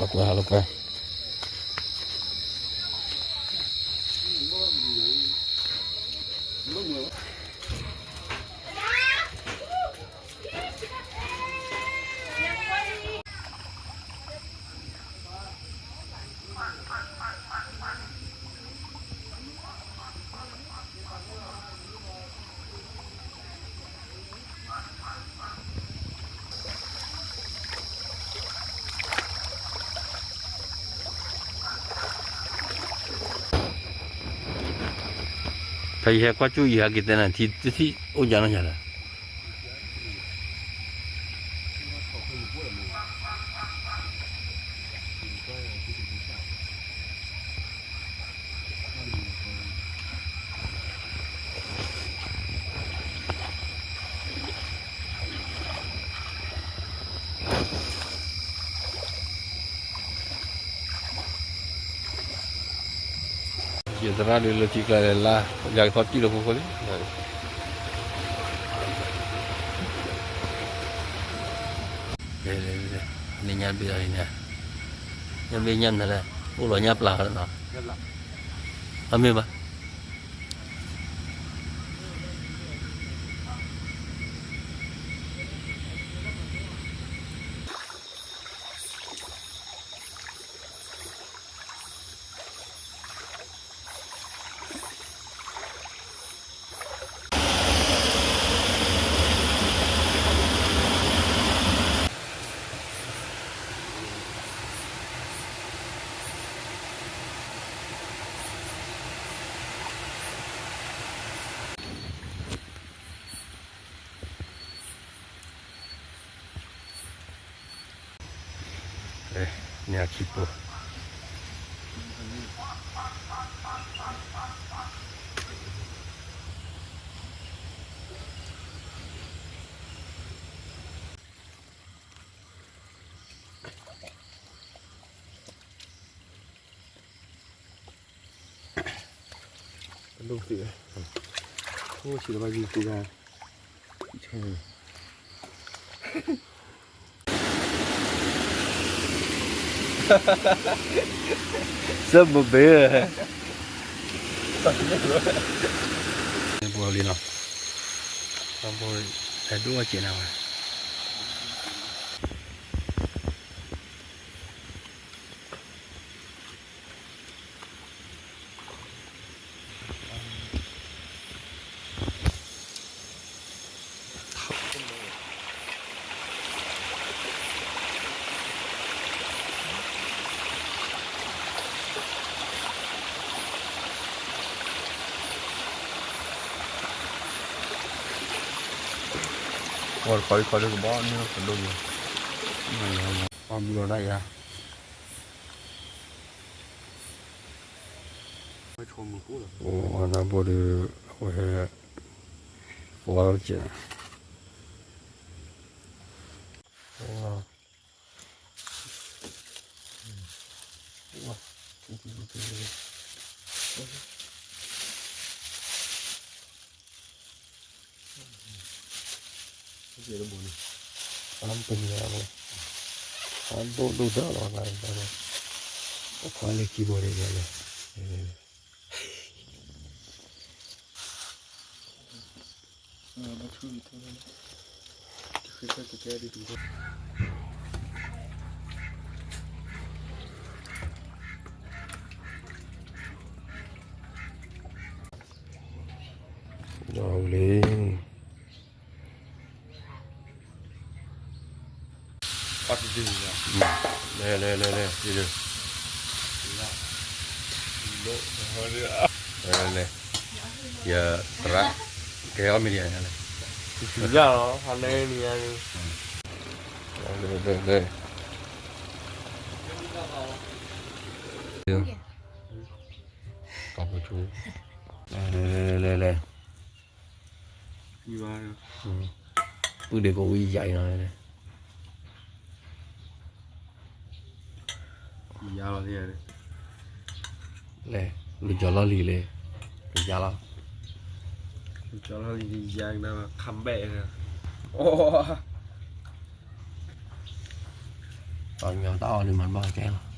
ပှဲၤဟးလၢပှဲၤ ဖဲယဟဲကွၢ်ကၠူၣ်ယဟဲက့ၤတဲနၤထံတထံၣ်အိၣ်ယါနီၢ်ယါလၢ ယသရၣ်ဒုးလၢထံကျါလဲၤလၢ ယကထီၣ်တံၢ်လၢဖိဖိလံ လဲၤလဲၤလဲၤ န့ၣ်ညၣ်တဘ့ၣ်လီၤန့ၣ် ညၣ်တဘ့ၣ်ညၣ်မနုၤလဲၣ် အိၣ်လီၤညၣ်ပျၢ်လီၤနီၤ အမ့ၢ်ဘၣ် န့ၣ်အခံပိ အဒိၣ်သ့ၣ်, အိၣ်ဆံးလီၤဘၣ်ယုၢ်သ့ၣ်တၢ်, စၢမုၢ်ဘ့ၣ်, ဘိလီၤလံနီၤ, ဘိအဲၣ်ဒိၣ်ဝဲစဲးနၤဝဲ အီၣ်တခီအံၤခီဒုကဘီန့ၣ်ကဒိၣ်ယၤ, အီၣ်ဘုလီၤဒၣ်ယၤ, အိၣ်အီၣ်နၢ်ဘိဒုး, အဝဲဟဲ, ဝါစဲး အပ့ၤလၢဘိန့ၣ်, အပ့ၤလၢဘိ, အဒိၣ်ဒိၣ်ဒၣ်လီၤ, အခွါလၢခံဘိန့ၣ်လဲၣ်, လီၤလံ လဲၤလဲၤလဲၤလဲၤ, လဲၤလဲၤ, ယသရၣ်, ကဲအီၣ်မ့ၤဒံးယၤလဲၣ်, လဲၤလဲၤလဲၤ, လဲၤလဲၤလဲၤ, ပုၢ်ဒ့ကိးဝံယၤအံၤနီၤ, လဲၤ, လူၤကၠီၤလီၢ်လံၤလဲၣ်, လူၤယၤလီၤ, လူၤကၠီၤလီၢ်လံၤယၤနၤ come back, အိၣ် တၢ်အီၣ်လံမၤတဘၣ်ကဲလီၤ